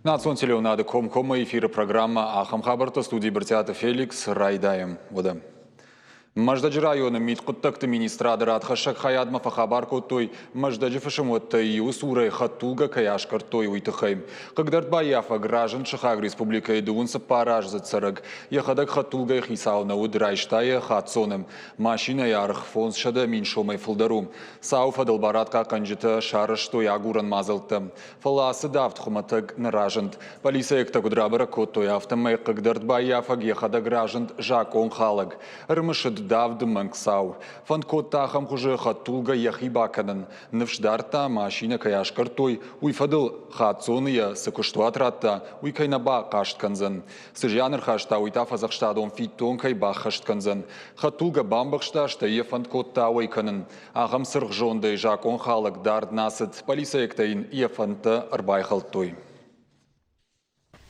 Национ телеуынады комкоммӕ эфиры программӕ «Ахӕм хабӕрттӕ» студийы Брытъиаты Феликс райдайӕм. Уӕдӕ. Мӕздӕджы районы мидхъуыддӕгты министрады радхӕссӕг хайадмӕ фӕхабар кодтой, Мӕздӕджы фысымуӕттӕй иуы цурӕй хӕдтулгӕ кӕй аскъӕрдтой, уый тыххӕй. Хъыгдӕрд баййафӕг разынд сыхаг республикӕйы дыууын цыппараздзыд цӕрӕг. Йӕхӕдӕг хӕдтулгӕйы хицау нӕ уыд, райста йӕ хаццоны. Машинӕйы аргъ 500 000 сомӕй фылдӕр у. Цауы фӕдыл барадхъахъхъӕнджытӕ сарӕзтой агурӕн мадзӕлттӕ. Фӕлӕ ацы давд хуымӕтӕг нӕ разынд. Полицейӕгтӕ куыд рабӕрӕг кодтой, афтӕмӕй хъыгдӕрд баййафӕг йӕхӕдӕг разынд закъонхалӕг. Ӕрымысыд давды мӕнг цау. Фӕнд кодта ахӕм хуызы хӕдтулгӕ йӕхи бакӕнын. Ныфс дардта, машинӕ кӕй аскъӕрдтой, уый фӕдыл хаццоны йӕ цы куыстуат радта, уый кӕй нӕ бахъаст кӕндзӕн. Цы зиан ӕрхаста, уый та фӕдзӕхстадон фиддон кӕй баххӕст кӕндзӕн. Хӕдтулгӕ бамбӕхста, стӕй йӕ фӕнд кодта ауӕй кӕнын. Ахӕм цыргъзондӕй закъонхалӕг дард нӕ ацыд, полицейӕгтӕ йын йӕ фӕндтӕ ӕрбайхӕлдтой.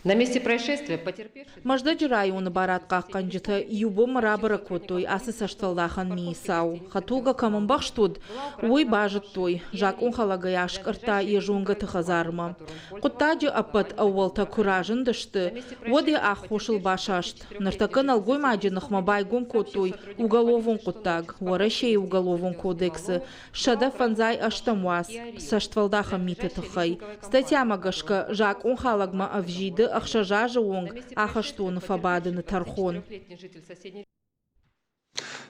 На месте происшествия потерпевший... Мӕздӕджы районы барадхъахъхъӕнджытӕ иу бонмӕ рабӕрӕг кодтой ацы цӕстфӕлдахӕн мийы цау. Хӕдтулгӕ кӕм ӕмбӕхст уыд, уый базыдтой. Закъонхалӕгӕй аскъӕрдта йӕ зонгӕты хӕдзармӕ. Хъуыддаджы ӕппӕт ӕууӕлтӕ куы разындысты, уӕд йӕ аххосыл басаст. Ныртӕккӕ нӕлгоймаджы ныхмӕ байгом кодтой уголовон хъуыддаг Уӕрӕсейы Уголовон кодексы 158 уац цӕстфӕлдахӕн миты тыххӕй. Статьямӕ гӕсгӕ закъонхалӕгмӕ ӕвзиды ӕхсӕз азы онг ахӕстоны фӕбадыны тӕрхон.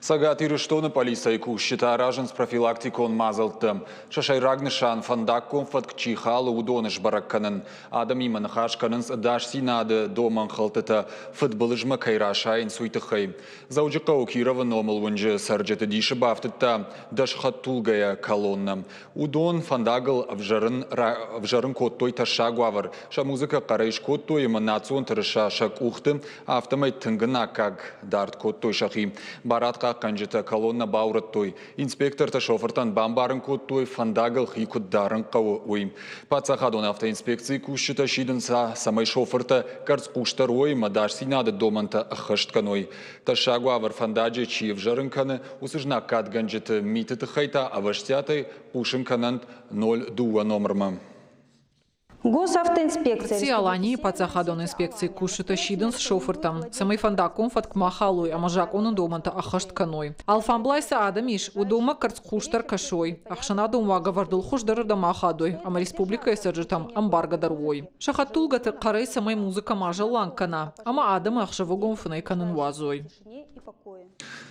Цӕгат Ирыстоны пъӕлицӕйы кусджытӕ аразынц профилактикон мадзӕлттӕ. Сӕ сӕйраг нысан фӕндаггон фӕтк чи халы, уыдоны сбӕрӕг кӕнын. Адӕмимӕ ныхас кӕнынц ӕдасдзинады домӕнхӕлдтытӕ фыдбылызмӕ кӕй расайынц, уый тыххӕй. Дзӕуджыхъӕуы Кировы номыл уынджы цӕрджыты дисы бафтыдта дӕс хӕдтулгӕйӕ колоннӕ. Уыдон фӕндагыл ӕвзӕрын кодтой тӕссаг уавӕр. Сӕ музыкӕ хъӕрӕй скодтой ӕмӕ национ тырыса сӕ къухты, афтӕмӕй тынг ӕнаккаг дард кодтой сӕхи. Барадхъахъхъӕнджытӕ колоннӕ баурӕдтой. Инспектортӕ шофыртӕн бамбарын кодтой, фӕндагыл хи куыд дарын хъӕуы, уый. Паддзахадон автоинспекцийы кусджытӕ сидынц, цӕмӕй шофыртӕ къӕрцхъусдӕр уой ӕмӕ ӕдасдзинады домӕнтӕ ӕххӕст кӕной. Тӕссаг уавӕр фӕндаджы чи ӕвзӕрын кӕны, уыцы знаггадгӕнджыты миты тыххӕй та ӕвӕстиатӕй хъусын кӕнӕнт 02 номырмӕ. Госавтоинспекция РЦИ-Аланийы паддзахадон инспекцийы кусджытӕ сидынц шофыртӕм, цӕмӕй фӕндаггон фӕтк ма халой ӕмӕ закъоны домӕнтӕ ӕххӕст кӕной. Алфамблай цы адӕм ис, уыдонмӕ къӕрцхъусдӕр кӕсой, ӕхсӕнадон уагӕвӕрдыл хуыздӕрырдӕм ахадой ӕмӕ республикӕйы цӕрджытӕм ӕмбаргӕдӕр уой. Сӕ хӕдтулгӕты хъӕрӕй цӕмӕй музыкӕ ма зӕлланг кӕна ӕмӕ адӕмы ӕхсӕвыгон фынӕй кӕнын уадзой.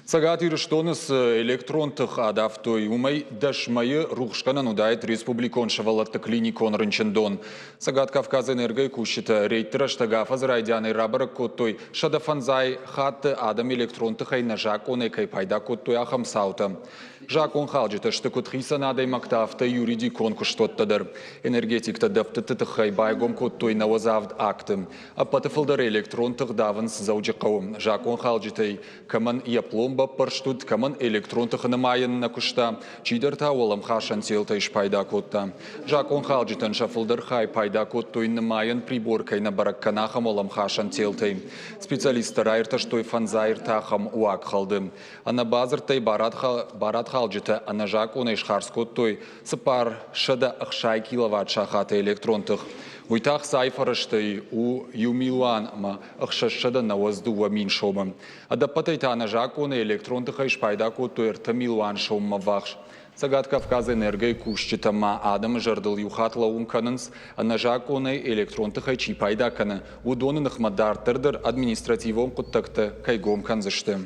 Цӕгат Ирыстоны цы электрон тых адавтой, уымӕй дӕс мӕйы рухсгӕнӕн уыдаид республикон сывӕллӕтты клиникон рынчындон. Цӕгат Кавказэнергойы кусджытӕ рейдты рӕстӕг афӕдзы райдианӕй рабӕрӕг кодтой, 105 хатты адӕм электрон тыхӕй нӕзакъонӕй кӕй пайда кодтой, ахӕм цаутӕ. Закъонхалджытӕ сты куыд хицӕн адӕймӕгтӕ, афтӕ юридикон куыстуӕттӕ дӕр. Энергетиктӕ дӕфтыдты тыххӕй байгом кодтой нӕуӕдз акты. Ӕппӕты фылдӕр электрон тых давынц Дзӕуджыхъӕуы. Закъонхалджытӕй кӕмӕн йӕ пломбӕ ӕппӕрст уыд, кӕмӕн электрон тыхы нымайӕн нӕ куыста, чидӕр та уӕлӕмхасӕн телтӕй спайда кодта. Закъонхалджытӕн сӕ фылдӕр хай пайда кодтой нымайӕн прибор кӕй нӕ бӕрӕг кӕны, ахӕм уӕлӕмхасӕн телтӕй. Специалисттӕ раиртӕстой фӕндзай ӕртӕ ахӕм уагхӕлды. Ӕнӕбадзырдтӕй барадхалджытӕ ӕнӕзакъонӕй схардз кодтой 460 киловатт сахаты электрон тых. Уый та ӕхцайы фӕрӕзтӕй у иу милуан ӕмӕ 692 000 сомы. Ӕдӕппӕтӕй та ӕнӕзакъонӕй электрон тыхӕй спайда кодтой 3 милуан соммӕ ввахс. Цӕгат Кавказэнерго-йы кусджытӕ ма адӕмы зӕрдыл иу хатт лӕууын кӕнынц, ӕнӕзакъонӕй электрон тыхӕй чи пайда кӕны, уыдоны ныхмӕ дарддӕр дӕр административон хъуыддӕгтӕ кӕй гом кӕндзысты.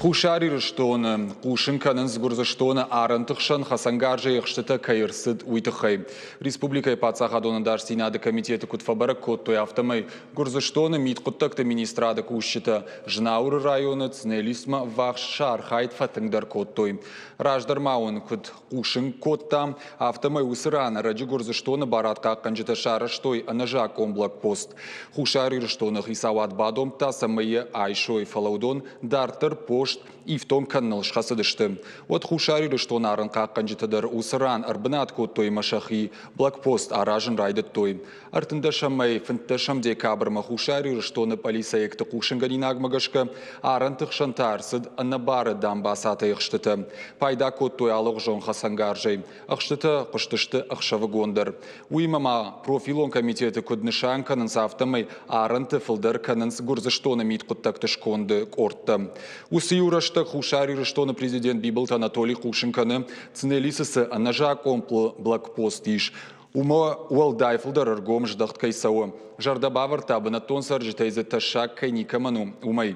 Хуссар Ирыстоны хъусын кӕнынц Гуырдзыстоны арӕнты хсӕн хӕцӕнгарзӕй ӕхстытӕ кӕй ӕрцыд, уый тыххӕй. Республикӕйы паддзахадон ӕдасдзинады комитеты куыд фӕбӕрӕг кодтой, афтӕмӕй Гуырдзыстоны мидхъуыддӕгты министрады кусджытӕ Знауыры районы Цнелисмӕ ӕввахс сӕ архайд фӕтынгдӕр кодтой. Раздӕр ма уын куыд хъусын кодта, афтӕмӕй уыцы ран ӕрӕджы Гуырдзыстоны барадхъахъхъӕнджытӕ сарӕзтой ӕнӕзакъон блокпост. Хуссар Ирыстоны хицауад бадомдта, цӕмӕй йӕ айсой, фӕлӕ уыдон дарддӕр пост блокпост ифтонг кӕныныл схӕцыдысты. Уӕд Хуссар Ирыстоны арӕнхъахъхъӕнджытӕ дӕр уыцы ран ӕрбынат кодтой ӕмӕ сӕхи блокпост аразын райдыдтой. Ӕртындӕсӕмӕй фынддӕсӕм декабрмӕ Хуссар Ирыстоны пъӕлицӕйӕгты хъусынгӕнинагмӕ гӕсгӕ арӕнты хсӕн та ӕрцыд ӕнӕбары дамбацатӕй ӕхстытӕ. Пайда кодтой алыгъуызон хӕцӕнгарзӕй. Ӕхстытӕ хъуыстысты ӕхсӕвыгон дӕр. Уыимӕ ма профилон комитеты куыд нысан кӕнынц, афтӕмӕй арӕнты фылдӕр кӕнынц Гуырдзыстоны мидхъуыддӕгты сконды къордтӕ. Уыцы иу рӕстӕг Хуссар Ирыстоны президент Бибылты Анатолий хъусын кӕны, Цнелисы цы ӕнӕзакъон блокпост ис, уымӕ уӕлдай фылдӕр ӕргом здӕхт кӕй цӕуы. Зӕрдӕ бавӕрдта, бынӕттон цӕрджытӕй дзы тӕссаг кӕй никӕмӕн у, уымӕй.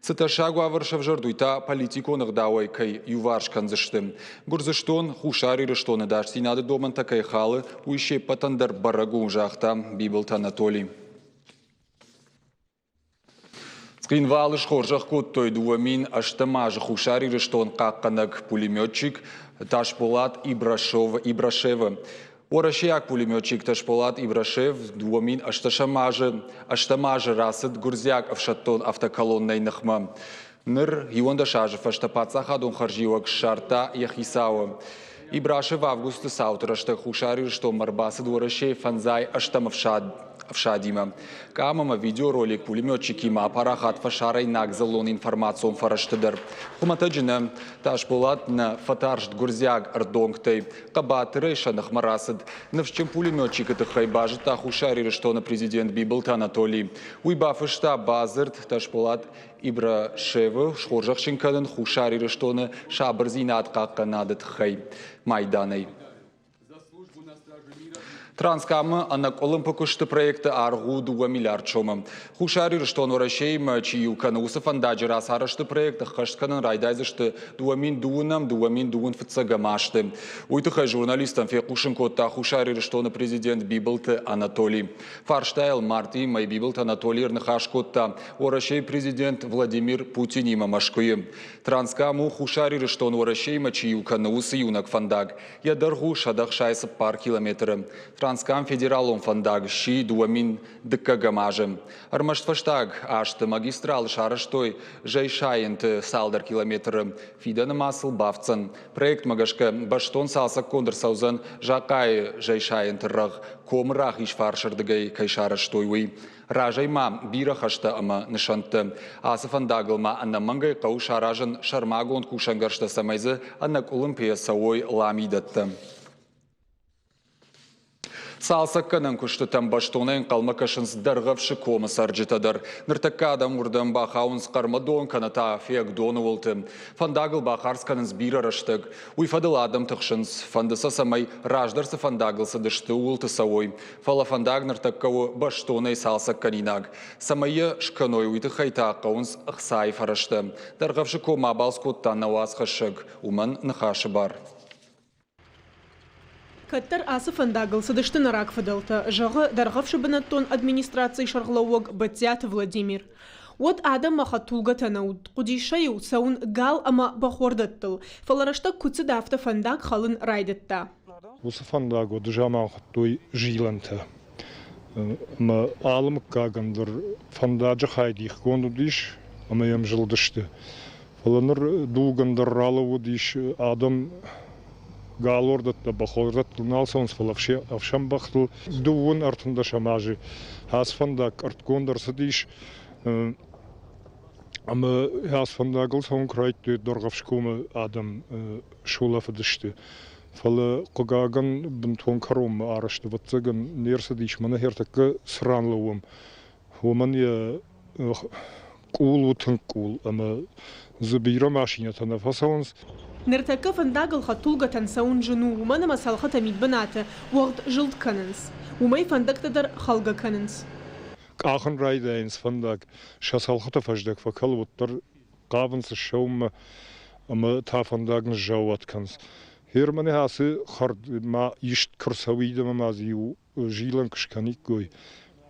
Цы тӕссаг уавӕр сӕвзӕрд, уый та политикон ӕгъдауӕй кӕй иуварс кӕндзысты. Гуырдзыстон Хуссар Ирыстоны ӕдасдзинады домӕнтӕ кӕй халы, уый се ппӕтӕн дӕр бӕрӕг у, загъта Бибылты Анатолий. Цхинвалы схорзӕх кодтой 2008 азы Хуссар Ирыстон хъахъхъӕнӕг пулеметчик Тасболат Ибрашевы. Уӕрӕсейаг пулеметчик Тасболат Ибрашев 2008 азы ӕстӕм азы рацыд гуырдзиаг ӕфсӕддон автоколоннӕйы ныхмӕ. Ныр 11 азы фӕстӕ паддзахадон хӕрзиуӕг ссардта йӕ хицауы. Ибрашев августы цауты рӕстӕг Хуссар Ирыстонмӕ ӕрбацыд Уӕрӕсейы фӕндзай ӕстӕм ӕфсад ӕфсадимӕ. Къам ӕмӕ видеоролик пулеметчикимӕ апарахат фӕсарӕйнаг дзыллон информацион фӕрӕзты дӕр. Хуымӕтӕджы нӕ, Тасболат нӕ фӕтарст гуырдзиаг ӕрдонгтӕй, хъӕбатырӕй сӕ ныхмӕ рацыд. Ныфсджын пулеметчикы тыххӕй базыдта Хуссар Ирыстоны президент Бибылты Анатолий. Уый бафыста бадзырд Тасболат Ибрашевы схорзӕхджын кӕнын Хуссар Ирыстоны сабырдзинад хъахъхъӕнады тыххӕй майданӕй. Транскамы ӕнӕкъуылымпы куысты проекты аргъ у 2 миллиард сомы. Хуссар Ирыстон Уӕрӕсеимӕ чи иу кӕны, уыцы фӕндаджы рацарӕзты проект ӕххӕст кӕнын райдайдзысты 2021 азты. Уый тыххӕй журналисттӕн фехъусын кодта Хуссар Ирыстоны президент Бибылты Анатолий. Фарстайыл мартъийы мӕй Бибылты Анатолий ӕрныхас кодта Уӕрӕсейы президент Владимир Путинимӕ Мӕскуыйы. Транскам у Хуссар Ирыстон Уӕрӕсеимӕ чи иу кӕны, уыцы иунӕг фӕндаг. Йӕ дӕргъ у 164 километры. Транскам федералон фӕндаг сси 2000 дыккӕгӕм азы. Ӕрмӕст фӕстаг азты магистралы сарӕзтой зӕйсайӕнты цалдӕр километры. Фидӕны ма сыл бафтдзӕн. Проектмӕ гӕсгӕ бӕстон цалцӕггонд ӕрцӕудзӕн Захъайы зӕйсайӕнты рӕгъ комы рахиз фарсырдыгӕй кӕй сарӕзтой, уый. Разӕй ма бирӕ хӕстӕ ӕмӕ нысӕнттӕ. Ацы фӕндагыл ма ӕнӕмӕнгӕй хъӕуы саразын сӕрмагонд кусӕнгӕрзтӕ, цӕмӕй дзы ӕнӕкъуылымпыйӕ цӕуой ламидӕттӕ. Цалцӕггӕнӕн куыстытӕм бӕстонӕй ӕнхъӕлмӕ кӕсынц Дӕргъӕвсы комы цӕрджытӕ дӕр. Ныртӕккӕ адӕм уырдӕм бахауынц Хъӕрмӕдон кӕнӕ та Фиагдоны уылты. Фӕндагыл бахардз кӕнынц бирӕ рӕстӕг. Уый фӕдыл адӕм тыхсынц, фӕнды сӕ, цӕмӕй раздӕр цы фӕндагыл цыдысты, ууылты цӕуой. Фӕлӕ фӕндаг ныртӕккӕ у бӕстонӕй цалцӕггӕнинаг. Цӕмӕй йӕ скӕной, уый тыххӕй та хъӕуынц ӕхцайы фӕрӕзтӕ. Дӕргъӕвсы коммӕ абалц кодта нӕ уацхӕссӕг, уымӕн ныхасы бар. Кӕддӕр ацы фӕндагыл цыдысты нӕ рагфыдӕлтӕ, зӕгъы Дӕргъӕвсы бынӕттон администрацийы сӕргълӕууӕг Бӕдтиаты Владимир. Уӕд адӕммӕ хӕдтулгӕтӕ нӕ уыд, хъуыдис сӕ-иу цӕуын гал ӕмӕ бӕхуӕрдӕттыл, фӕлӕ рӕстӕг куыд цыд, афтӕ фӕндаг хӕлын райдыдта. Уыцы фӕндаг уӕды заман хуыдтой зилӕнтӕ. Ӕмӕ алы мыггагӕн дӕр фӕндаджы хай дихгонд уыдис ӕмӕ йӕм зылдысты. Фӕлӕ ныр дуг ӕндӕр ралӕууыдис, адӕм галуӕрдӕттӕ, бӕхуӕрдӕттыл нал цӕуынц, фӕлӕ ӕфсӕн бӕхтыл. Дыууын ӕртындӕсӕм азы ацы фӕндаг къӕртгонд ӕрцыдис ӕмӕ ацы фӕндагыл цӕуын куы райдыдтой Дӕргъӕвсгомы адӕм сулӕфыдысты. Фӕлӕ, хъыгагӕн, бынтон кӕронмӕ арӕзт, ӕвӕццӕгӕн, не рцыдис. Мӕнӕ ӕртӕккӕ цы ран лӕууӕм, уымӕн йӕ къул у тынг къул ӕмӕ дзы бирӕ машинӕтӕ нӕ фӕцӕуынц. Ныртӕккӕ фӕндагыл хӕдтулгӕтӕн цӕуын зын у, уымӕн ӕмӕ цӕлхытӕ мидбынаты уӕгъд зылд кӕнынц. Уымӕй фӕндӕгтӕ дӕр хӕлгӕ кӕнынц. Къахын райдайынц фӕндаг, сӕ цӕлхыты фӕздӕг фӕкӕлы, уӕддӕр хъавынц ссӕуынмӕ ӕмӕ та фӕндаг ныззаууат кӕнынц. Германы ацы хӕрд ма ист куы рцӕуид ӕмӕ ма дзы иу зилӕн куы скӕниккой,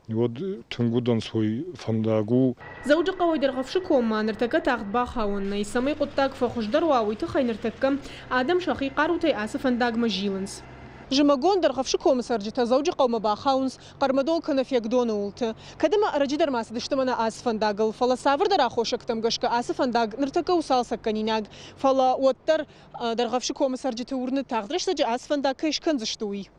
уӕд тынг удӕнцой фӕндаг у. Дзӕуджыхъӕуӕй Дӕргъӕвсы коммӕ ныртӕккӕ тагъд бахауӕн нӕй. Цӕмӕй хъуыддаг фӕхуыздӕр уа, уый тыххӕй ныртӕккӕ адӕм сӕхи хъарутӕй ацы фӕндагмӕ зилынц. Зымӕгон Дӕргъӕвсы комы цӕрджытӕ Дзӕуджыхъӕумӕ бахауынц Хъӕрмӕдон кӕнӕ Фегдоны уылты. Кӕд ӕмӕ ӕрӕджы дӕр ма цыдысты мӕнӕ ацы фӕндагыл, фӕлӕ цавӕрдӕр аххосӕгтӕм гӕсгӕ ацы фӕндаг ныртӕккӕ у цалцӕггӕнинаг. Фӕлӕ уӕддӕр Дӕргъӕвсы комы цӕрджыты уырны, тагъд рӕстӕджы ацы фӕндаг кӕй скӕндзысты, уый.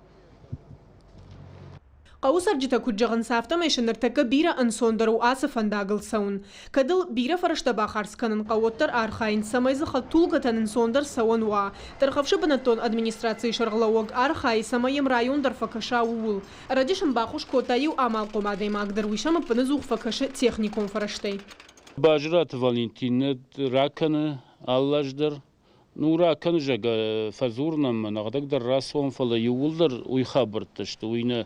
Хъӕуы цӕрджытӕ куыд зӕгъынц, афтӕмӕй сын ныртӕккӕ бирӕ ӕнцондӕр у ацы фӕндагыл цӕуын. Кӕд ыл бирӕ фӕрӕзтӕ бахардз кӕнын хъӕуы, уӕддӕр архайынц, цӕмӕй дзы хӕдтулгӕтӕн ӕнцондӕр цӕуӕн уа. Дӕргъӕвсы бынӕттон администрацийы сӕргълӕууӕг архайы, цӕмӕй йӕм район дӕр фӕкӕса, ууыл. Ӕрӕджы сын баххуыс кодта иу амалхъом адӕймаг дӕр, уый сӕм ӕппынӕдзух фӕкӕсы техникон фӕрӕзтӕй. Базыраты Валентин нӕ ракӕны алы аз дӕр. Ну, ракӕн, зӕгъгӕ, фӕдзурын ӕмӕ нӕхӕдӕг дӕр рацӕуӕм, фӕлӕ иууылдӕр уый хабӕрттӕ сты, уый нӕ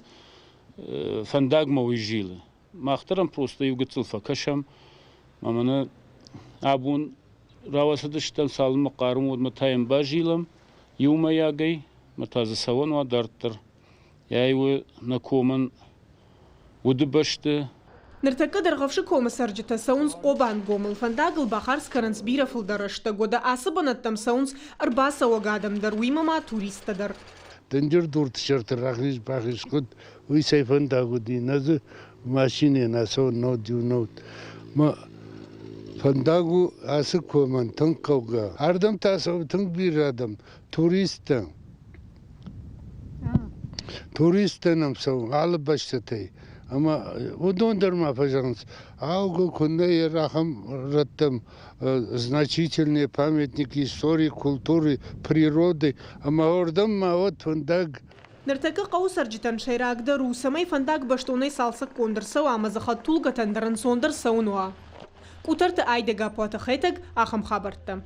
фӕндагмӕ уый зилы. Мах дӕр ӕм просто иу гыццыл фӕкӕсӕм, ӕмӕ мӕнӕ абон рауацыдыстӕм, цалынмӕ хъарм уӕдмӕ та йӕм базилӕм иумӕйагӕй, ӕмӕ та дзы цӕуӕн уа дарддӕр. Ай у нӕ комӕн удыбӕсты. Ныртӕккӕ Дӕргъӕвсы комы цӕрджытӕ цӕуынц Хъобангомыл. Фӕндагыл бахардз кӕнынц бирӕ фылдӕр рӕстӕг. Уӕдӕ ацы бынӕттӕм цӕуынц ӕрбацӕуӕг адӕм дӕр, уыимӕ ма туристтӕ дӕр. Дынджыр дурты сӕрты рахиз-бахиз куыд, уый цӕй фӕндаг уыди, нӕ дзы машинӕ нӕ цӕуы нод иу нод. Мӕ фӕндаг у ацы комӕн тынг хъӕугӕ. Ардӕм та цӕуы тынг бирӕ адӕм, туристтӕ. Туристтӕ нӕм цӕуы алы бӕстӕтӕй. Ӕмӕ уыдон дӕр ма фӕзӕгъынц, аугӕ куыннӕ йӕ ахӕм рӕттӕм значительные памятники истории, культуры, природы, ӕмӕ уырдӕм ма уӕд фӕндаг. Ныртӕккӕ хъӕуы цӕрджытӕн сӕйрагдӕр у, цӕмӕй фӕндаг бӕстонӕй цалцӕггонд ӕрцӕуа ӕмӕ дзы хӕдтулгӕтӕн дӕр ӕнцондӕр цӕуын уа. Къутӕрты Айдӕг Апуаты Хетӕг, ахӕм хабӕрттӕ.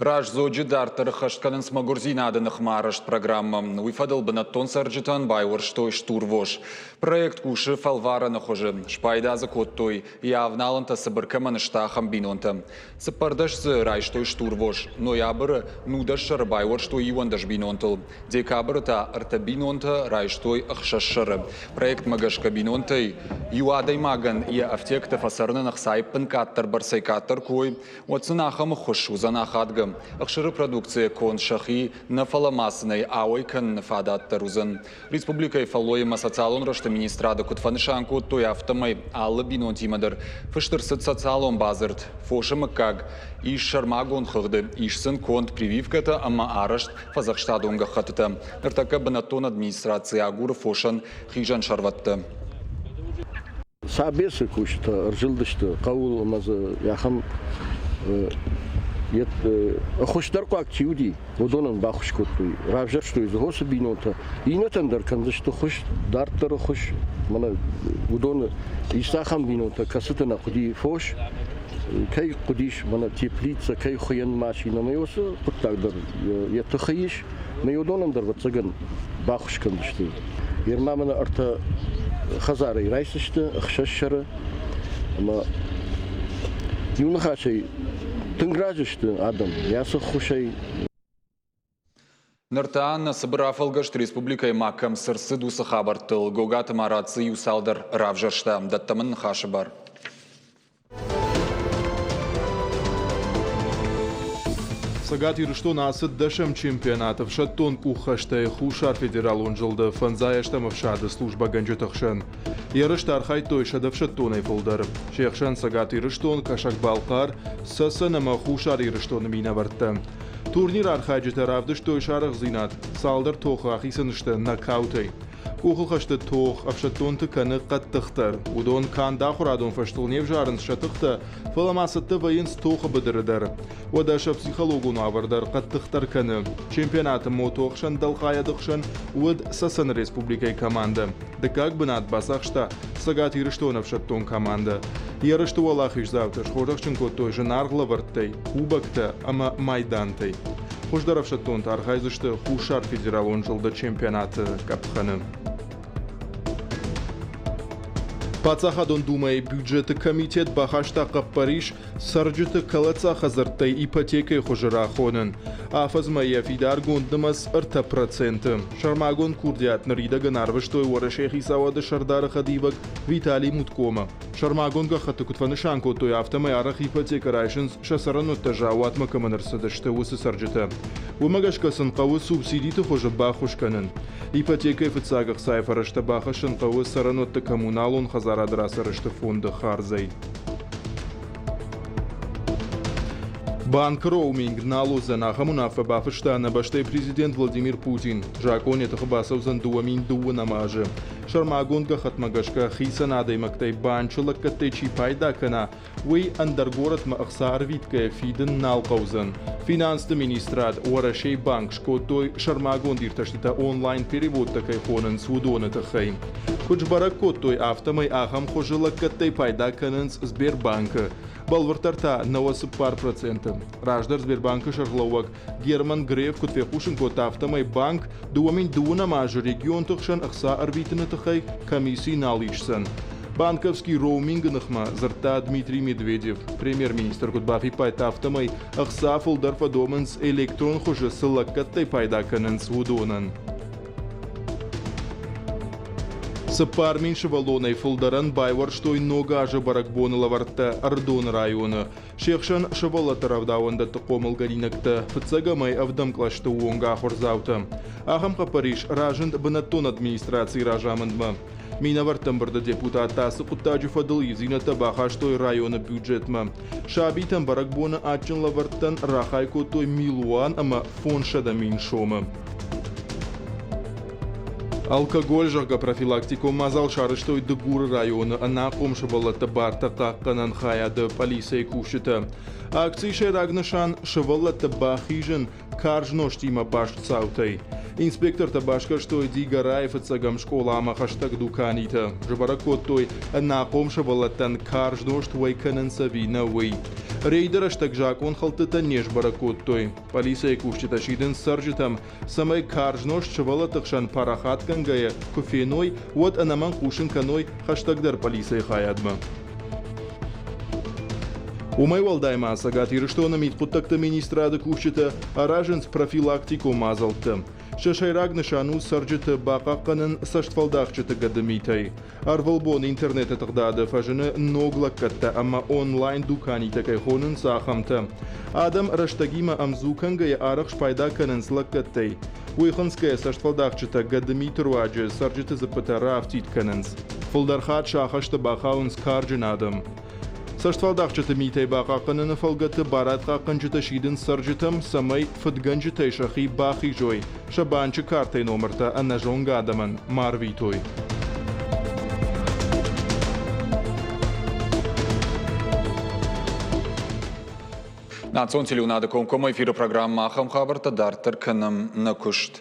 Раздзоджы дарддӕр ӕххӕст кӕнынц мӕгуырдзинады ныхмӕ арӕзт программӕ. Уый фӕдыл бынӕттон цӕрджытӕн байуӕрстой стурвос. Проект кусы фӕлварӕны хуызы. Спайда дзы кодтой, йӕ авналӕнтӕ цыбыр кӕмӕн сты, ахӕм бинонтӕ. 14 дзы райстой стурвос. Ноябры 19 сӕры байуӕрстой 11 бинонтыл. Декабры та ӕртӕ бинонтӕ райстой ӕхсӕз сӕры. Проектмӕ гӕсгӕ бинонтӕй иу адӕймагӕн йӕ ӕфтиӕгтӕ фӕцӕрынӕн ӕхцайы къаддӕр бӕрцӕй къаддӕр куы уой, уӕд сын ахӕм ӕххуыс уыдзӕн ахадгӕ. Ӕхсыры продукцийӕ конд сӕхи нӕ, фӕлӕ ма сын ӕй ауӕй кӕныны фадат дӕр уыдзӕн. Республикӕйы фӕллой ӕмӕ социалон рӕзты министрады куыд фӕнысан кодтой, афтӕмӕй алы бинонтимӕ дӕр фыст ӕрцыд социалон бадзырд. Фосы мыггаг ис сӕрмагонд хыгъды, ис сын конд прививкӕтӕ ӕмӕ арӕзт фӕдзӕхстадон гӕххӕттытӕ. Ныртӕккӕ бынӕттон администраци агуры фосӕн хизӕн сӕрвӕттӕ. Сабесы кусджытӕ ӕрзылдысты хъӕуыл ӕмӕ дзы ахӕм ӕххуысдӕрхъуаг чи уыди, уыдонӕн баххуыс кодтой. Равзӕрстой дзы хосы бинонтӕ. Иннӕтӕн дӕр кӕндзысты хуыз, дарддӕры хуыз. Мӕнӕ уыдоны ис ахӕм бинонтӕ, кӕцыты нӕ хъуыди фос, кӕй хъуыдис мӕнӕ теплицӕ, кӕй хуыйӕн машинӕ. Ӕмӕ уыцы хъуыддаг дӕр йӕ тыхы ис. Ӕмӕ уыдонӕн дӕр, ӕвӕццӕгӕн, баххуыс кӕндзысты. Ерма мӕнӕ ӕртӕ хӕдзарӕй райсдзысты ӕхсӕз сӕры ӕмӕ иу ныхасӕй тынг разы сты адӕм йӕ ацы ххуысӕй. Ныр та нӕ цыбыр афӕлгӕст республикӕйы ма кӕм цы рцыд, уыцы хабӕрттыл Гогаты Марат дзы иу цалдӕр равзӕрста. Дӕттӕм ын ныхасы бар. Цӕгат Ирыстон ацыд дӕсӕм чемпионат ӕфсӕддон къуххӕстӕй Хуссар федералон зылды фӕндзайӕстӕм ӕфсады службӕгӕнджыты хсӕн. Ерысты архайдтой сӕдӕ ӕфсӕддонӕй фылдӕр. Се хсӕн Цӕгат Ирыстон, Кӕсӕг-Балхъар, Цӕцӕн ӕмӕ Хуссар Ирыстоны минӕвӕрттӕ. Турниры архайджытӕ равдыстой сарӕхсдзинад, цалдӕр тохы ахицӕн сты нокаутӕй. Къухылхӕсты тох ӕфсӕддонты кӕны хъӕддыхдӕр. Уыдон канд ахуырадон фӕзтыл не взарынц сӕ тыхтӕ, фӕлӕ ма цӕттӕ вӕййынц тохы быдыры дӕр. Уӕдӕ сӕ психологон уавӕр дӕр хъӕддыхдӕр кӕны. Чемпионаты мотоӕхсӕн дӕлхайады хсӕн уыд Цӕцӕны республикӕйы командӕ. Дыккаг бынат бацахста Цӕгат Ирыстоны ӕфсӕддон командӕ. Ерысты уӕлахиздзаутӕ схорзӕхджын кодтой зынаргъ лӕвӕрттӕй, кубоктӕ ӕмӕ майдантӕй. Хуыздӕр ӕфсӕддонтӕ архайдзысты Хуссар федералон зылды чемпионаты къӕпхӕны. Паддзахадон Думӕйы бюджеты комитет бахаста хъӕппӕрис цӕрджыты кӕлӕддзаг хӕдзӕрттӕй ипотекӕйы хуызы рахонын. Афӕдзмӕ йӕ фидаргонд нымӕц 3%. Сӕрмагонд курдиат ныридӕгӕн арвыстой Уӕрӕсейы хицауады сӕрдары хӕдивӕг Виталий Муткомӕ. Сӕрмагонд гӕххӕтты куыд фӕнысан кодтой, афтӕмӕй арӕх ипотекӕ райсынц сӕ цӕрӕнуӕттӕ заууатмӕ кӕмӕн ӕрцыдысты, уыцы цӕрджытӕ. Уымӕ гӕсгӕ сын хъӕуы субсидиты хуызы баххуыс кӕнын. Ипотекӕйы фыццаг ӕхцайы фӕрӕзтӕ бахӕссын хъӕуы цӕрӕнуӕтты коммуналон хӕдзарады рацарӕзты фонды хардзӕй. Банкы роуминг нал уыдзӕн, ахӕм уынаффӕ бафыста нӕ бӕстӕйы президент Владимир Путин. Закъон йӕ тыхы бацӕудзӕн 2002 азы. Сӕрмагонд гӕххӕтмӕ гӕсгӕ хицӕн адӕймӕгтӕй банчы лӕггӕдтӕй чи пайда кӕна, уый ӕндӕр горӕтмӕ ӕхца ӕрвитгӕйӕ фидын нал хъӕудзӕн. Финансты министрад, Уӕрӕсейы банк скодтой сӕрмагонд иртӕстытӕ онлайн-переводтӕ кӕй хонынц, уыдоны тыххӕй. Куыд сбӕрӕг кодтой, афтӕмӕй ахӕм хуызы лӕггӕдтӕй пайда кӕнынц Сбербанкы. Бӕлвырддӕр та 94%. Раздӕр Сбербанкы сӕргълӕууӕг Герман Греф куыд фехъусын кодта, афтӕмӕй банк 2002 азы регионты хсӕн ӕхца ӕрвитыны тыххӕй комисси нал исдзӕн. Банковский роумингы ныхмӕ дзырдта Дмитрий Медведев. Премьер-министр куыд бафиппайдта, афтӕмӕй ӕхца фылдӕр фӕдомынц электрон хуызы цы лӕггӕдтӕй пайда кӕнынц, уыдонӕн. 4000 сывӕллонӕй фылдӕрӕн байуӕрстой Ног азы бӕрӕгбоны лӕвӕрттӕ Ӕрыдоны районы. Се хсӕн сывӕллӕтты рӕвдауӕндӕтты хъомылгӕнинӕгтӕ фыццӕгӕмӕй ӕвдӕм кълӕсты онг ахуырдзаутӕ. Ахӕм хъӕппӕрис разынд бынӕттон администрацийы разамындмӕ. Минӕвӕртты ӕмбырды депутаттӕ ацы хъуыддаджы фӕдыл ивдзинӕдтӕ бахастой районы бюджетмӕ. Сабитӕн бӕрӕгбоны адджын лӕвӕрттӕн рахай кодтой милуан ӕмӕ 500 000 сомы. Алкоголь, зӕгъгӕ, профилактикон мадзал сарӕзтой Дыгуры районы ӕнахъом сывӕллӕтты бартӕ хъахъхъӕнӕн хайады пъӕлицӕйы кусджытӕ. Акцийы сӕйраг нысан – сывӕллӕтты бахизын карз нозтимӕ баст цаутӕй. Инспектортӕ басгӕрстой Дигорайы фыццӕгӕм скъоламӕ хӕстӕг дуканитӕ. Сбӕрӕг кодтой, ӕнахъом сывӕллӕттӕн карз нозт уӕй кӕнынц ӕви нӕ, уый. Рейды рӕстӕг закъонхӕлдтытӕ не сбӕрӕг кодтой. Пъӕлицӕйы кусджытӕ сидынц цӕрджытӕм, цӕмӕй карз нозт сывӕллӕтты хсӕн парахатгӕнгӕйӕ куы феной, уӕд ӕнӕмӕнг хъусын кӕной хӕстӕгдӕр полицӕйы хайадмӕ. Уымӕй уӕлдай ма Цӕгат Ирыстоны мидхъуыддӕгты министрады кусджытӕ аразынц профилактикон мадзӕлттӕ. Сӕ сӕйраг нысан у цӕрджыты бахъахъхъӕнын цӕстфӕлдахджыты гӕдымитӕй. Ӕрвылбон интернеты тыгъдады фӕзыны ног лӕггӕдтӕ ӕмӕ онлайн-дуканитӕ кӕй хонынц, ахӕмтӕ. Адӕм рӕстӕгимӕ ӕмдзу кӕнгӕйӕ арӕх спайда кӕнынц лӕггӕдтӕй. Уый хынцгӕйӕ цӕстфӕлдахджытӕ гӕдымиты руаджы цӕрджыты дзыппытӕ раафтид кӕнынц. Фылдӕр хатт сӕ ахӕсты бахауынц карджын адӕм. Цӕстфӕлдахджыты митӕй бахъахъхъӕныны фӕлгӕты барадхъахъхъӕнджытӕ сидынц цӕрджытӕм, цӕмӕй фыдгӕнджытӕй сӕхи бахизой, сӕ банчы картӕйы номыртӕ ӕнӕзонгӕ адӕмӕн ма рвитой. Национ телеуынады комкоммӕ эфиры программӕ ахӕм хабӕрттӕ дарддӕр кӕнӕм нӕ куыст.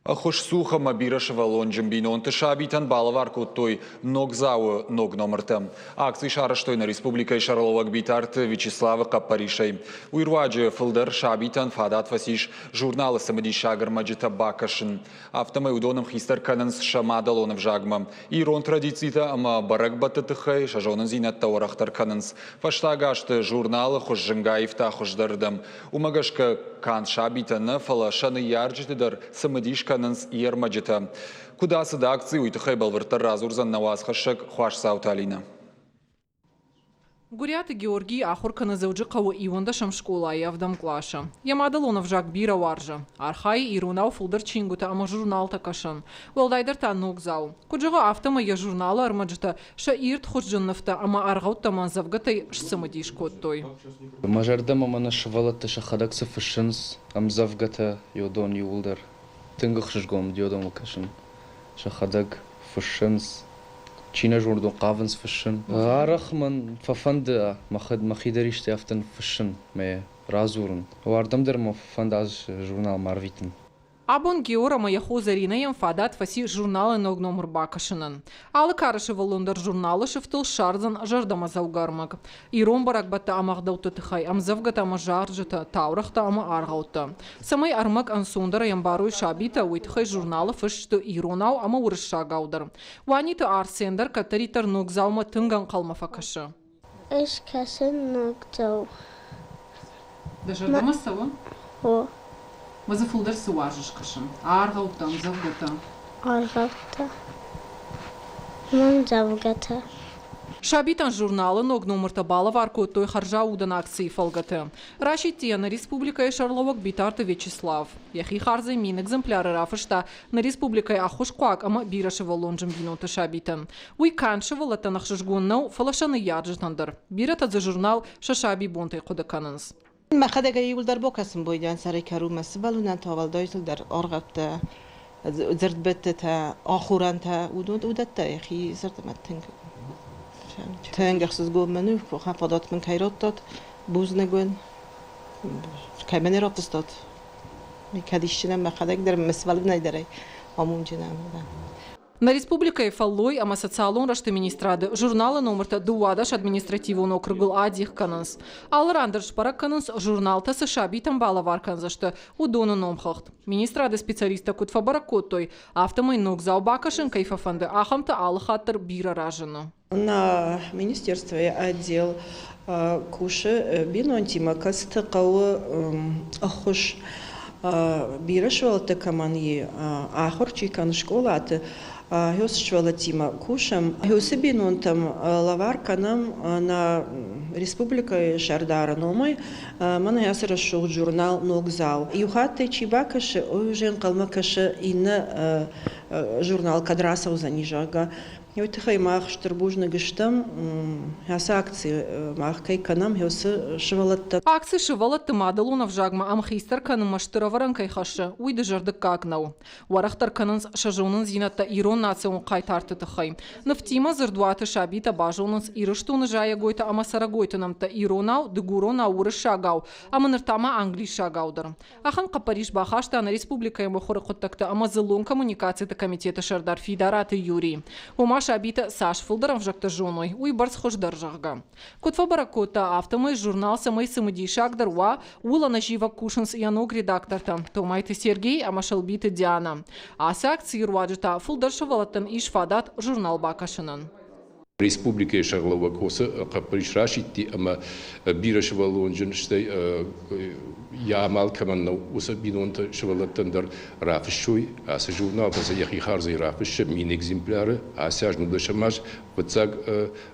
Ӕххуысцух ӕмӕ бирӕсывӕллонджын бинонты сабитӕн балӕвар кодтой Ногдзауы ног номыртӕ. Акци сарӕзтой нӕ республикӕйы сӕргълӕууӕг Битарты Вячеславы хъӕппӕрисӕй. Уый руаджы фылдӕр сабитӕн фадат фӕцис журналы цымыдисаг ӕрмӕджытӕ бакӕсын. Афтӕмӕй уыдон ӕмхицдӕр кӕнынц сӕ мадӕлон ӕвзагмӕ. Ирон традицитӕ ӕмӕ бӕрӕгбӕтты тыххӕй сӕ зонындзинӕдтӕ уӕрӕхдӕр кӕнынц. Фӕстаг азты журналы хуыз зынгӕ аивта хуыздӕрырдӕм. Уымӕ гӕсгӕ канд сабитӕ нӕ, фӕлӕ сӕ ныййарджыты дӕр цымыдис кӕнынц йе рмӕджытӕ. Куыд ацыд акци, уый тыххӕй бӕлвырддӕр радзурдзӕн нӕ уацхӕссӕг Хуасдзауты Алинӕ. Гуыриаты Георгий ахуыр кӕны Дзӕуджыхъӕуы иуӕндӕсӕм скъолайы ӕвдӕм къласы. Йӕ мадӕлон ӕвзаг бирӕ уарзы. Архайы иронау фылдӕр чингуытӕ ӕмӕ журналтӕ кӕсын. Уӕлдайдӕр та ногдзау. Куыд зӕгъы, афтӕмӕй йӕ журналы ӕрмӕджытӕ сӕ ирд хуызджын нывтӕ ӕмӕ аргъӕуттӕм ӕмдзӕвгӕтӕй сцымыдис кодтой. Мӕ зӕрдӕмӕ мӕнӕ сывӕллӕттӕ сӕхӕдӕг цы фыссынц, ӕмдзӕвгӕтӕ, уыдон иууылдӕр тынг ӕхсызгон уыди уыдонмӕ кӕсын. Сӕхӕдӕг фыссынц, чи нӕ зоны, уыдон хъавынц фыссын. Арӕх мӕн фӕфӕнды мӕхи дӕр исты афтӕ ныффыссын мӕ радзурын. Уардӕм дӕр мӕ фӕфӕнды ацы журналмӕ арвитын. Абон Геор ӕмӕ йӕ хо Зӕринӕйӕн фадат фӕци журналы ног номыр бакӕсынӕн. Алы кары сывӕллон дӕр журналы сыфтыл ссардзӕн зӕрдӕмӕдзӕугӕ ӕрмӕг. Ирон бӕрӕгбӕттӕ ӕмӕ ӕгъдӕутты тыххӕй ӕмдзӕвгӕтӕ ӕмӕ зарджытӕ, таурӕгътӕ ӕмӕ аргъӕуттӕ. Цӕмӕй ӕрмӕг ӕнцондӕрӕй ӕмбарой сабитӕ, уый тыххӕй журналы фыст сты иронау ӕмӕ уырыссагау дӕр. Уаниты Арсен дӕр кӕддӕриддӕр ногдзаумӕ тынг ӕнхъӕлмӕ фӕкӕсы. Ӕз кӕсын ногдзау. Дӕ зӕрдӕмӕ цӕуы? О. Мӕ дзы фылдӕр цы уарзыс кӕсын? Аргъӕуттӕ, ӕмдзӕвгӕтӕ? Аргъӕуттӕ. Ӕмдзӕвгӕтӕ. Сабитӕн журналы ног номыртӕ балӕвар кодтой хӕрзаудӕн акцийы фӕлгӕты. Расидти йӕ нӕ республикӕйы сӕргълӕууӕг Битарты Вячеслав. Йӕхи хардзӕй 1000 экземпляры рафыста нӕ республикӕйы ӕххуысхъуаг ӕмӕ бирӕсывӕллонджын бинонты сабитӕн. Уый канд сывӕллӕттӕн ӕхсызгон нӕу, фӕлӕ сӕ ныййарджытӕн дӕр. Бирӕтӕ дзы журнал сӕ сабибонтӕй хъуыды кӕнынц. Мӕхӕдӕг ӕй иууылдӕр бакӕсын байдайын сӕрӕй кӕронмӕ. Сывӕллонӕн та уӕлдай фылдӕр аргъӕуттӕ, дзырдбӕттытӕ, ахорӕнтӕ, уыдон уыдӕттӕ йӕхи зӕрдӕмӕ тынг тынг ӕхсызгон мын у, ахӕм фадат мын кӕй радтат, бузныг уын, кӕй мын рафыстат. Кӕд исчи мӕхӕдӕг дӕр мӕ сывӕллонӕй дӕр амондджын дӕн. Нӕ республикӕйы фӕллой ӕмӕ социалон рӕзты министрады журналы номыртӕ 12 административон округыл адих кӕнынц. Алы ран дӕр сбӕрӕг кӕнынц, журналтӕ цы сабитӕн балӕвар кӕндзысты, уыдоны номхыгъд. Министрады специалисттӕ куыд фӕбӕрӕг кодтой, афтӕмӕй ногдзау бакӕсын кӕй фӕфӕнды, ахӕмтӕ алы хатт дӕр бирӕ разыны. На министерствойы отдел кусы бинонтимӕ, кӕцыты хъӕуы ӕххуыс бирӕ сывӕллӕттӕ кӕмӕн и, ахуыр чи кӕны скъолаты, уыцы сывӕллӕттимӕ кусӕм. Уыцы бинонтӕм лӕвар кӕнӕм нӕ республикӕйы сӕрдары номӕй мӕнӕ ацы рӕсугъд журнал «Ногдзау». Иу хатт ӕй чи бакӕсы, уый уже ӕнхъӕлмӕ кӕсы иннӕ журнал кӕд рацӕудзӕни, зӕгъгӕ. Уый тыххӕй мах стыр бузныг стӕм, ацы акци мах кӕй кӕнӕм, уыцы сывӕллӕттӕн. Акци сывӕллӕтты мадӕлон ӕвзагмӕ ӕмхицдӕр кӕнынмӕ стыр ӕвӕрӕн кӕй хӕссы, уый дызӕрдыггаг нӕу. Уӕрӕхдӕр кӕнынц сӕ зонындзинӕдтӕ ирон национ хъайтарты тыххӕй. Нывтимӕ дзырдуаты сабитӕ базонынц Ирыстоны зайӕгойтӕ ӕмӕ цӕрӕгойты нӕмттӕ иронау, дыгуронау, уырыссагау ӕмӕ ныр та ма англисагау дӕр. Ахӕм хъӕппӕрис бахаста нӕ республикӕйы мыхуыры хъуыддӕгты ӕмӕ дзыллон коммуникациты комитеты сӕрдар Фидараты Юрий. Ома сабитӕ цас фылдӕр ӕвзӕгтӕ зоной, уый бӕрц хуыздӕр, зӕгъгӕ. Куыд фӕбӕрӕг кодта, афтӕмӕй журнал цӕмӕй цымыдисагдӕр уа, ууыл ӕнӕзивӕг кусынц йӕ ног редактортӕ Томайты Сергей ӕмӕ Сӕлбиты Дианӕ. Ацы акцийы руаджы та фылдӕр сывӕллӕттӕн ис фадат журнал бакӕсынӕн. Республикӕйы сӕргълӕууӕг уыцы хъӕппӕрис расидти ӕмӕ бирӕсывӕллонджын, стӕй йӕ амал кӕмӕн нӕу, уыцы бинонты сывӕллӕттӕн дӕр рафыссой ацы журналтӕ сӕ йӕхи хардзӕй рафыссы 1000 экземпляры. Ацы аз нудӕсӕм аз фыццаг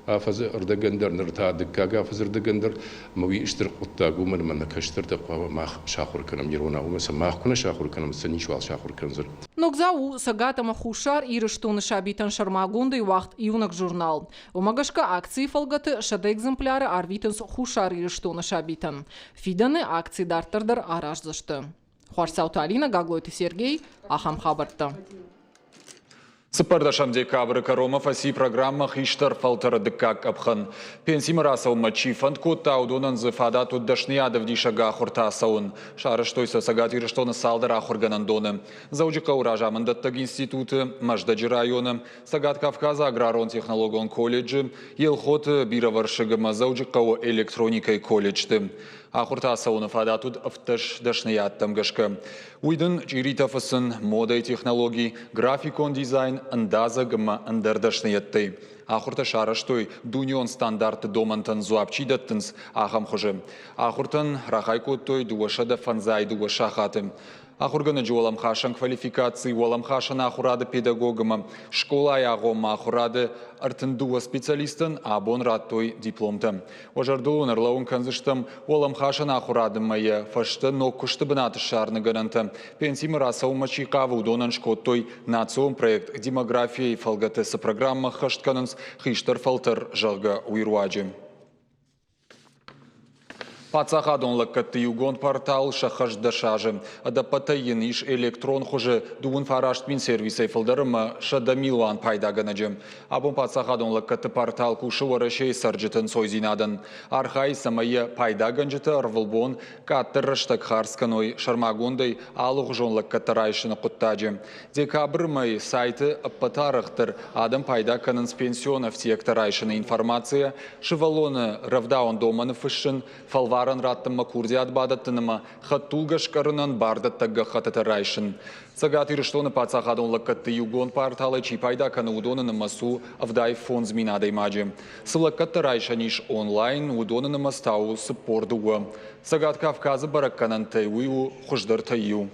афӕдзы ӕрдӕгӕн дӕр, ныр та дыккаг афӕдзы ӕрдӕгӕн дӕр. Ӕмӕ уый стыр хъуыддаг уымӕн ӕмӕ нӕ кӕстӕртӕ хъуамӕ мах сахуыр кӕнӕм иронау, ӕмӕ сӕ мах куы нӕ сахуыр кӕнӕм, сӕ ничиуал сахуыр кӕндзӕн. Ногдзау у Цӕгат ӕмӕ Хуссар Ирыстоны сабитӕн сӕрмагондӕй уагъд иунӕг журнал. Уымӕ гӕсгӕ акцийы фӕлгӕты 100 экземпляры арвитынц Хуссар Ирыстоны сабитӕн. Фидӕны акци дарддӕр дӕр араздзысты. Хуарцауты Алинӕ, Гаглойты Сергей, ахӕм хабӕрттӕ. Цыппӕрдӕсӕм декабры кӕронмӕ фӕци программӕ «Хистӕр фӕлтӕры дыккаг къӕпхӕн». Пенсимӕ рацӕуынмӕ чи фӕнд кодта, уыдонӕн дзы фадат уыд дӕсныйад ӕвдисӕг ахуыртӕ ацӕуын. Сарӕзтой сӕ Цӕгат Ирыстоны цалдӕр ахуыргӕнӕндоны. Дзӕуджыхъӕуы разамындӕттӕг институты, Мӕздӕджы районы, Цӕгат Кавказы аграрон-технологон колледжы, Елхоты бирӕвӕрсыг ӕмӕ Дзӕуджыхъӕуы электроникӕйы колледжты. Ахуыртӕ ацӕуыны фадат уыд 17 дӕсныйӕдтӕм гӕсгӕ. Уый дын чъиритӕ фыцын, модӕйы технологи, графикон дизайн, ӕндадзӕг ӕмӕ ӕндӕр дӕсныйӕдтӕй. Ахуыртӕ сарӕзтой дунеон стандартты домӕнтӕн дзуапп чи дӕттынц, ахӕм хуызы. Ахуыртӕн рахай кодтой 252 сахаты. Ахуыргӕнӕджы уӕлӕмхасӕн квалификаци, уӕлӕмхасӕн ахуырады педагог ӕмӕ скъолайы агъоммӕ ахуырады 32 специалистӕн абон радтой дипломтӕ. Уӕ зӕрдыл уын ӕрлӕууын кӕндзыстӕм уӕлӕмхасӕн ахуырады ӕмӕ йӕ фӕстӕ ног куысты бынат ссарыны гӕнӕнтӕ. Пенсимӕ рацӕуынмӕ чи хъавы, уыдонӕн скодтой национ проект «Демография-йы фӕлгӕты цы программӕ ӕххӕст кӕнынц хистӕр фӕлтӕр, зӕгъгӕ, уый руаджы. Паддзахадон лӕггӕдты иугонд портал сӕххӕст 10 азы. Ӕдӕппӕтӕй йын ис электрон хуызы 39 мин сервисӕй фылдӕр ӕмӕ 100 милуан пайдагӕнӕджы. Абон паддзахадон лӕггӕдты портал кусы Уӕрӕсейы цӕрджыты ӕнцойдзинадӕн. Архайы, цӕмӕй йӕ пайдагӕнджытӕ ӕрвылбон къаддӕр рӕстӕг хардз кӕной сӕрмагондӕй алыгъуызон лӕггӕдтӕ райсыны хъуыддаджы. Декабры мӕйы сайты ӕппӕты арӕхдӕр адӕм пайда кӕнынц пенсион ӕфтиӕгтӕ райсыны информацийӕ, сывӕллоны рӕвдауӕндонмӕ ныффыссын, фӕлварӕн раттынмӕ курдиат бадӕттын ӕмӕ хӕдтулгӕ скъӕрынӕн бардӕттӕг гӕххӕттытӕ райсын. Цӕгат Ирыстоны паддзахадон лӕггӕдты иугонд порталӕй чи пайда кӕны, уыдоны нымӕц у 75 000 адӕймаджы. Цы лӕггӕдтӕ райсӕн ис онлайн, уыдоны нымӕц та у 42. Цӕгат Кавказы бӕрӕггӕнӕнтӕй уый у хуыздӕртӕй иу.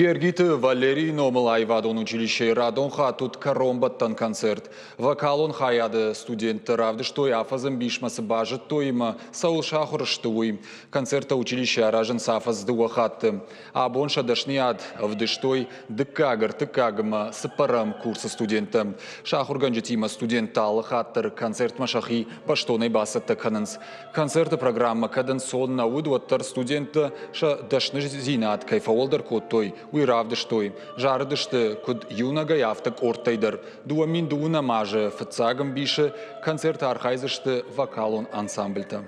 Гергиты Валерийы номыл аивадон училищейы радон хатт уыд кӕронбӕттӕн концерт. Вокалон хайады студенттӕ равдыстой афӕдзы ӕмбисмӕ цы базыдтой ӕмӕ цӕуыл сахуыр сты, уый. Концерттӕ училищейы аразынц афӕдз дыууӕ хатты. Абон сӕ дӕсныйад ӕвдыстой дыккаг, ӕртыккаг ӕмӕ цыппӕрӕм курсы студенттӕ. Сӕ ахуыргӕнджытимӕ студенттӕ алы хатт дӕр концертмӕ сӕхи бӕстонӕй бацӕттӕ кӕнынц. Концерты программӕ кӕд ӕнцон нӕ уыд, уӕддӕр студенттӕ сӕ дӕсныдзинад кӕй фӕуӕлдӕр кодтой, уый равдыстой. Зарыдысты куыд иунӕгӕй, афтӕ къордтӕй дӕр. 2012 азы фыццаг ӕмбисы концерты архайдзысты вокалон ансамбльтӕ.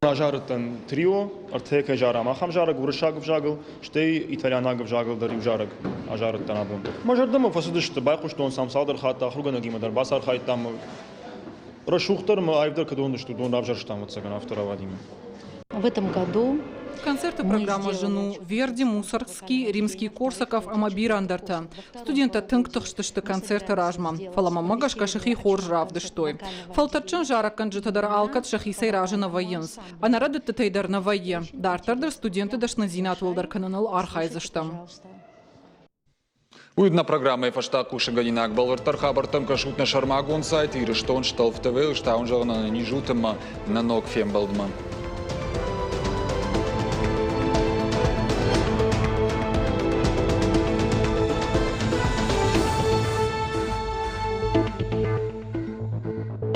Азарыдтӕн трио, ӕртӕ кӕй зарӕм, ахӕм зарӕг уырыссаг ӕвзагыл, стӕй итальянаг ӕвзагыл дӕр иу зарӕг азарыдтӕн абон. Мӕ зӕрдӕмӕ фӕцыдысты, байхъуыстон сӕм цалдӕр хатты ахуыргӕнӕгимӕ дӕр бацархайдтам. Рӕсугъддӕр ӕмӕ аивдӕр кӕдон уыдысты, уыдон равзӕрстам, ӕвӕццӕгӕн, афтӕ рауадимӕ. В этом году Концерты программӕ зын у Верди, Мусоргский, Римский-Корсаков ӕмӕ бирӕ ӕндӕртӕ. Студенттӕ тынг тыхстысты концерты размӕ, фӕлӕ мӕмӕ гӕсгӕ сӕхи хорз равдыстой. Фӕлтӕрдджын зарӕггӕнджытӕ дӕр алкӕд сӕхицӕй разы нӕ вӕййынц. Ӕнӕрӕдыдтытӕй дӕр нӕ вӕййы. Дарддӕр дӕр студентты дӕсныдзинад уӕлдӕр кӕныныл архайдзыстӕм. Уый нӕ программӕйы фӕстаг хъусынгӕнинаг. Бӕлвырддӕр хабӕрттӕм кӕсут нӕ сӕрмагонд сайт Ирыстон Столф ТВ-ыл. Стауын зӕгъын ӕнӕниз ут ӕмӕ нӕ ног фембӕлдмӕ.